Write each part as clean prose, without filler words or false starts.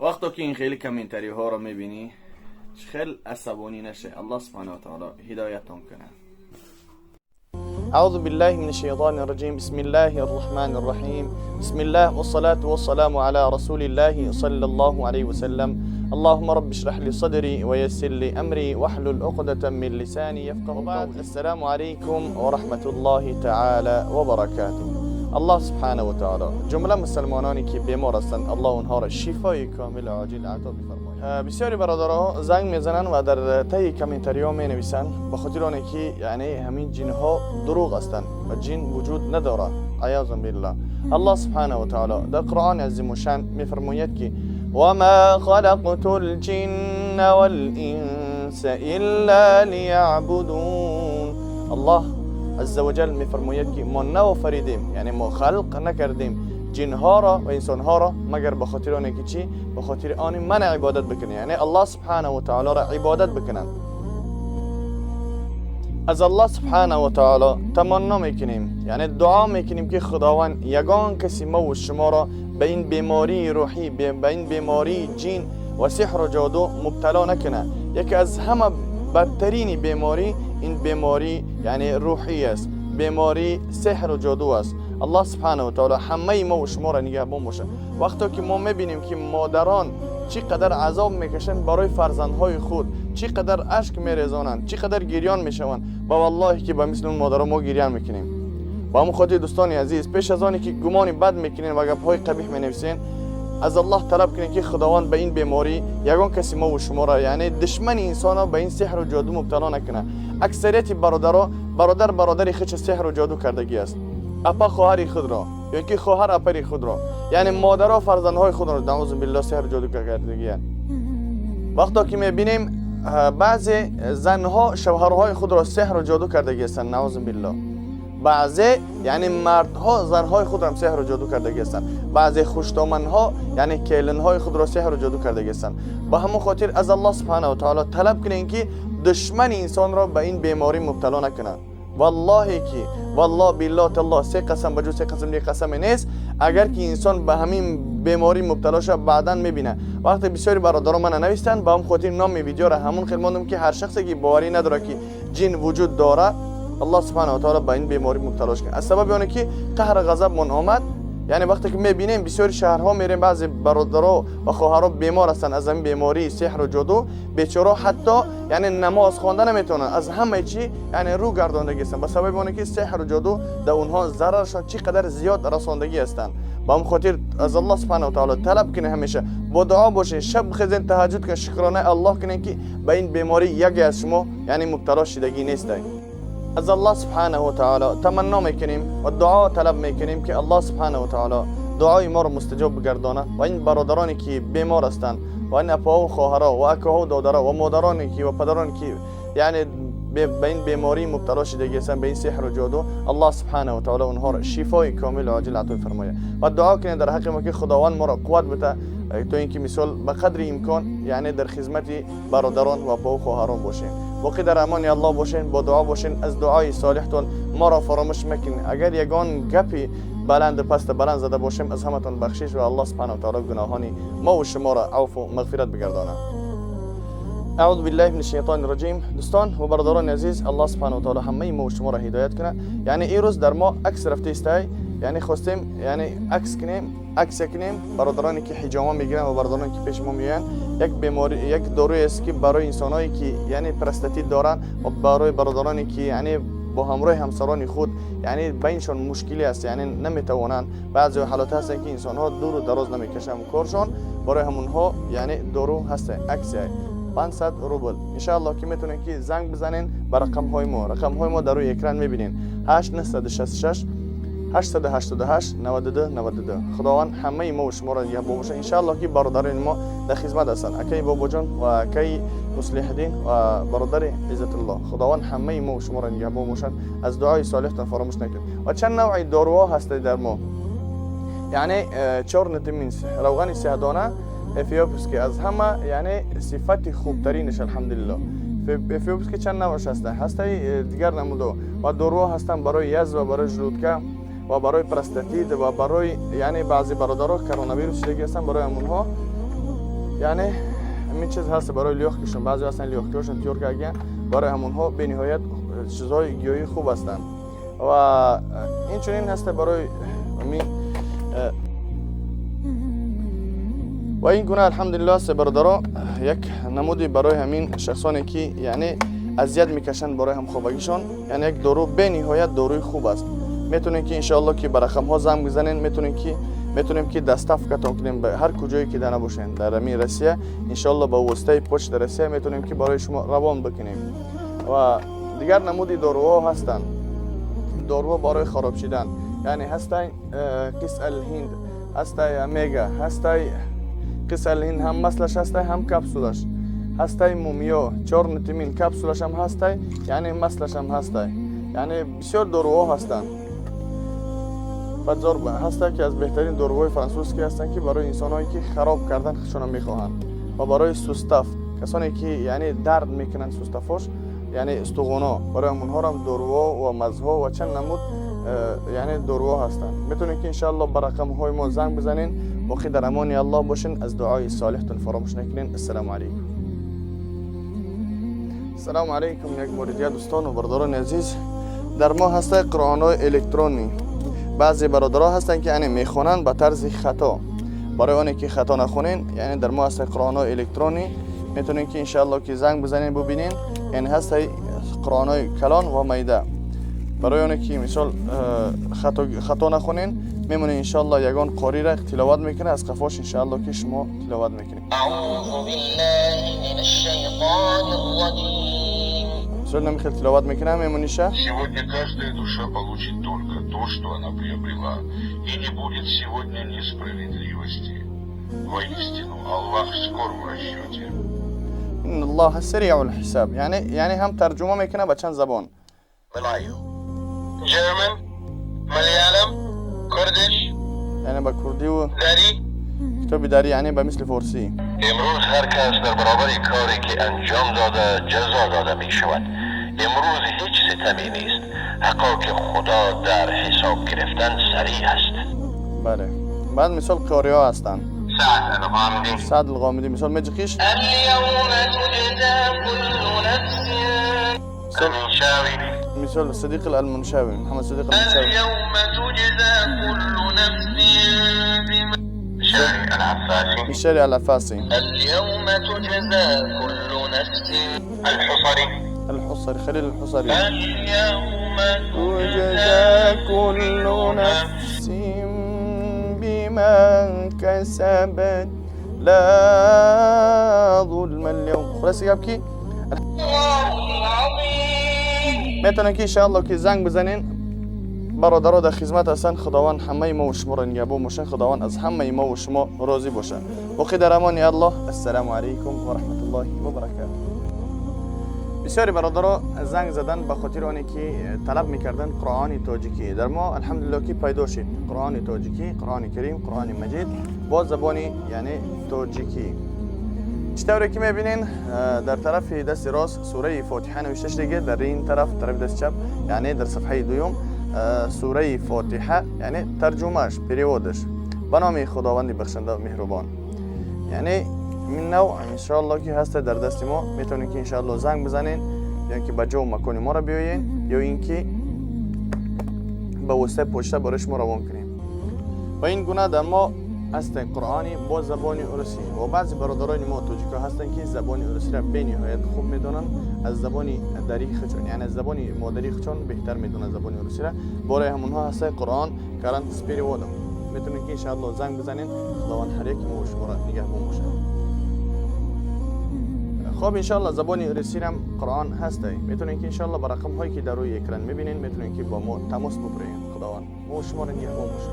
وقتی که این خیلی کامنتری ها رو میبینی، خیلی عصبانی نشه. الله سبحانه و تعالی هدایتتون کنه. أعوذ بالله من الشيطان الرجيم. بسم الله الرحمن الرحيم. بسم الله والصلاة والسلام على رسول الله صلى الله عليه وسلم. اللهم رب اشرح لي صدري ويسر لي أمري واحلل عقدة من لساني يفقه قولي. السلام عليكم ورحمة الله تعالى وبركاته. الله سبحانه وتعالى جمله مسلمانانی که بیمار هستند، الله اونها را شفای کامل عاجل عطا بفرماید. بسیاری برادرها زنگ میزنن و در ته کامنتاری ها می نویسن به خاطر آنه که یعنی همین جن ها دروغ هستند و جن وجود نداره، عیاذا بالله. الله سبحانه و تعالی در قرآن عظیم الشان میفرماید که وما خلقت الجن والانس الا لیعبدون. الله عز وجل میفرماید که ما نآفریدیم، یعنی ما خلق نکردیم جنها را و انسانها را مگر به خاطر آن که چی؟ به خاطر آن من عبادت بکنن، یعنی الله سبحانه و تعالی را عبادت بکنن. از الله سبحانه و تعالی تمنا میکنیم، یعنی دعا میکنیم که خداوند یگان کسی ما و شما را به این بیماری روحی، به این بیماری جن و سحر و جادو مبتلا نکنه. یکی از همه بدترین بیماری این بیماری یعنی روحی است، بیماری سحر و جادو است. الله سبحانه و تعالی همه ما و شما را نگهبان باشه. وقتی که ما میبینیم که مادران چقدر عذاب میکشن برای فرزندهای خود، چقدر اشک میریزانند، چقدر گریان میشوند، با والله که به مثل اون مادران ما گریان میکنیم. با همون خاطر دوستان عزیز، پیش از آنی که گمان بد میکنین و گپهای قبیح مینویسین، از الله طلب کنین که خداوند به این بیماری یگان کسی ما و شما را، یعنی دشمن انسان را، به این سحر و جادو مبتلا نکنه. اکثریت برادرها، برادر برادر خودش سحر و جادو کردگی است، اپا خواهر خود را، یا که خواهر اپری خود را، یعنی مادرها فرزندهای خود را نعوذ بالله سحر و جادو کردگی است. وقتی که میبینیم بعضی زنها شوهرهای خود را سحر و جادو کردگی هستند، نعوذ بالله. بعضی یعنی مردها زنهای خود را هم سحر و جادو کردگی هستند، بعضی خوشدامنها یعنی کلنهای خود را سحر و جادو کردگی هستند. به همون خاطر از الله سبحانه و تعالی طلب کنین که دشمن انسان را به این بیماری مبتلا نکنه. والله که والله بالله تالله سه قسم بجو سه قسم دیگه قسم نیست، اگر که انسان به همین بیماری مبتلا شد بعدا میبینه. وقتی بسیاری برادران من نوشتن، به هم خاطر نام ویدیو را همون خیلی ماندم که هر شخصی که باوری نداره که جن وجود داره، الله سبحانه و تعالی به این بیماری مبتلا کنه. از سبب آنه که قهر غضب من آمد، یعنی وقتی که میبینیم بسیاری شهرها میریم، بعضی برادرها و خواهرها بیمار هستن از این بیماری سحر و جادو، بیچاره حتی یعنی نماز خواندن نمیتونن، از همه چی یعنی رو گرداندگی هستن، به سبب آنه که سحر و جادو در اونها ضررشان چقدر زیاد رساندگی هستن. به هم خاطر از الله سبحانه و تعالی طلب کنه، همیشه با دعا باشه، شب خزین تهجد کنه، شکرانه الله کنه که به این بیماری یکی از شما یعنی مبتلا شدگی نیست. از الله سبحانه و تعالی تمنا میکنیم و دعا طلب میکنیم که الله سبحانه و تعالی دعای ما رو مستجاب بگردانه و این برادرانی که بیمار هستند و این اپا و خواهرها و اکاها و دادرها و مادرانی که و پدرانی که یعنی به این بیماری مبتلا شدگی هستند، به این سحر و جادو، الله سبحانه و تعالی اونها را شفای کامل و عاجل عطا فرماید. و دعا کنید در حق ما که خداوند ما را قوت بده تا اینکه مثال به قدر امکان یعنی در خدمت برادران و اپا و خواهران باشیم. باقی در امان الله باشین، با دعا باشین، از دعای صالحتون ما را فراموش مکنین. اگر یگان گپی بلند پست بلند زده باشیم، از همتون بخشش و الله سبحانه و تعالی گناهانی ما و شما را عفو و مغفرت بگردانه. اعوذ بالله من الشیطان الرجیم. دوستان و برادران عزیز، الله سبحانه و تعالی همه ما و شما را هدایت کنه. یعنی این روز در ما عکس رفته استای، یعنی خواستیم یعنی عکس کنیم، عکس کنیم برادرانی که حجامه میگیرن و برادرانی که پیش ما میان. یک بیماری، یک داروی است که برای انسانایی که یعنی پرستاتیت دارن و برای برادرانی که یعنی با همراه همسران خود یعنی بینشان مشکلی است، یعنی نمیتوانند، بعضی حالات هستن که انسان ها دور و دراز نمیکشن کارشان، برای همونها یعنی دارو هست. عکس 500 روبل. انشاءالله که میتونین که زنگ بزنین به رقم های ما. رقم های ما در روی اکران میبینین 8966 888 92 92. خداوند همه ما و شما را نگهبان باشه. انشاءالله که برادران ما در خدمت هستند، اکی بابا جان و اکی مصلح الدین و برادر عزت الله. خداوند همه ما و شما را نگهبان باشند. از دعای صالحتان فراموش نکنید. و چند نوع داروها هست در ما، یعنی چهار نتیمینس روغن سهدانه افیوپس که از همه یعنی صفت خوبترینش الحمدلله. افیوپس که چند نوعش هسته، هسته دیگر نموده و داروها هستن برای یز و برای ژلودکه و برای پرستاتیت و برای یعنی بعضی برادرها کرونا ویروس شدگی هستن، برای همونها یعنی همین چیز هست برای لیاخکشون. بعضی هستن لیاخکشون تیار کردن، برای همونها به نهایت چیزهای گیاهی خوب هستند. و این چنین هست برای همین. و این گونه الحمدلله است برادرها، یک نمودی برای همین شخصانی که یعنی اذیت میکشن برای همخوابگیشون، یعنی یک دارو به نهایت داروی خوب است. میتونین که انشاءالله که به رقم ها زنگ بزنین، میتونیم که دستاف کتون کنیم به هر کجایی که دانه باشین در همین روسیه، انشاءالله با واسطه پشت روسیه میتونیم که برای شما روان بکنیم. و دیگر نمودی داروها هستند، داروها برای خراب شدن، یعنی هستن قیس الهند، هستای امیگا، هستای قیس الهند هم مثلش هستای هم کپسولش، هستای مومیا 4 نتیمین کپسولش هم هستای، یعنی مثلش هم هستای، یعنی بسیار داروها هستند. فزار هسته که از بهترین داروهای فرانسوسی هستند که برای انسان‌هایی که خراب کردن خودشون میخواهند، و برای سوستاف کسانی که یعنی درد میکنن سوستافوش، یعنی استخونا، برای اونها هم داروها و مزها و چند نمود یعنی داروها هستند. میتونید که انشاءالله به رقم های ما زنگ بزنین. باقی در امان الله باشین، از دعای صالحتون فراموش نکنین. السلام علیکم. السلام علیکم. یک مورد دوستان و برادران عزیز، در ما هسته قرآن های الکترونی. بعضی برادرها هستن که یعنی میخوانن به طرز خطا، برای اونی که خطا نخونین یعنی در ما هست قرآن های الکترونی، میتونین که انشاءالله که زنگ بزنین ببینین، یعنی هست قرآن های کلان و میده. برای اونی که مثال خطا نخونین، میمونه انشاءالله یگان قاری را تلاوت میکنه، از قفاش انشاءالله که شما تلاوت میکنید. اعوذ بالله من الشیطان الرجیم. مثال نمیخواد تلاوت میکنه، میمونیشه. Сегодня каждая душа получит только то, что она приобрела, и не будет сегодня несправедливости. Воистину, Аллах скор в расчете. إن الله سریع الحساب. یعنی هم ترجمه میکنه به چند زبان. Malayu, German, Malayalam, Kurdish، یعنی به کردی و دری، کتاب دری، یعنی به مثل فارسی. امروز هر کس در برابر کاری که انجام داده جزا داده می شود. امروز هیچ ستمی نیست، حقا که خدا در حساب گرفتن سریع است. بله. بعد مثال قاری ها هستند. سعد الغامدی. سعد الغامدی مثال مجقیش. اليوم تجزا كل نفس. المنشاوی. مثال صدیق المنشاوی، محمد صدیق المنشاوی. اليوم تجزا كل نفس بما. مشاري العفاسي. مشاري العفاسي. اليوم تجزا كل نفس. الحصري. الحصري، خليل الحصري. اليوم تجزا كل نفس بما كسبت لا ظلم اليوم. خلاص يبكي. میتونن که انشاءالله که زنگ بزنین. برادرها در خدمت هستن. خداوند همه ما و شما را نگهبان باشه، خداوند از همه ما و شما راضی باشه. باقی در امان الله. السلام علیکم و رحمت الله و برکاته. بسیاری برادرها زنگ زدن به خاطر آنی که طلب میکردن قرآن تاجیکی. در ما الحمدلله که پیدا شد قرآن تاجیکی، قرآن کریم، قرآن مجید با زبان یعنی تاجیکی. چطوری که میبینین در طرف دست راست سوره فاتحه نوشته شده، در این طرف طرف دست چپ یعنی در صفحه دوم سوره فاتحه، یعنی ترجمهش перевод ش به نام خداوند بخشنده مهربان. یعنی من نوع انشاءالله که هست در دست ما، میتونین که انشاءالله زنگ بزنین یا اینکه به جا و مکان ما را بیاین یا اینکه به واسطه پشت برای شما روان کنیم. و این گونه در ما هست قرآنی با زبان روسی. و بعضی برادران ما تاجیکا هستند که زبان روسی را به نهایت خوب میدانند، از زبان دری خودشون یعنی از زبان مادری خودشون بهتر میدونن زبان روسی را. برای همونها هست قرآن کران с переводом. میتونین که انشاءالله زنگ بزنین. خداوند هر یک ما و شما را نگهبان باشه. خب انشاءالله زبان روسی هم قرآن هسته. میتونین که انشاءالله با رقم هایی که در روی اکران میبینین میتونین که با ما تماس بگیرین. خداوند ما و شما را نگهبان باشه.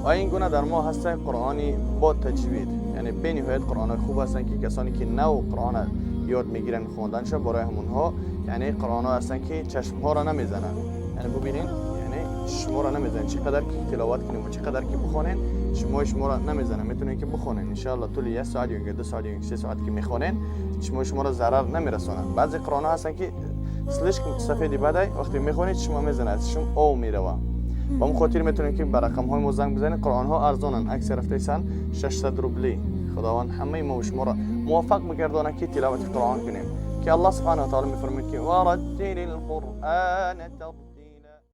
و این گونه در ما هست قرآنی با تجوید، یعنی به نهایت قرآن خوب هستن که کسانی که نو قرآن یاد میگیرن خواندنش برای همونها، یعنی قرآن ها هستن که چشم ها را نمیزنن. یعنی ببینین یعنی شما را نمیزنن، چقدر که تلاوت کنیم و چقدر که بخونین شما را نمیزنن. میتونین که بخونین انشاءالله طول یک ساعت یا دو ساعت یا سه ساعت که میخونین شما را ضرر نمیرسونن. بعضی قرآن ها هستن که سلش سفیدی بده وقتی میخونید شما میزنه از شما او میروه. با اون خاطر میتونید که به رقم های ما زنگ بزنید. قرآن ها ارزانن، اکثر رفته سن 600 روبلی. خداوند همه ما و شما را موفق بگردانه که تلاوت قرآن کنیم که الله سبحانه و تعالی میفرماید که ورتل القرآن ترتیلا.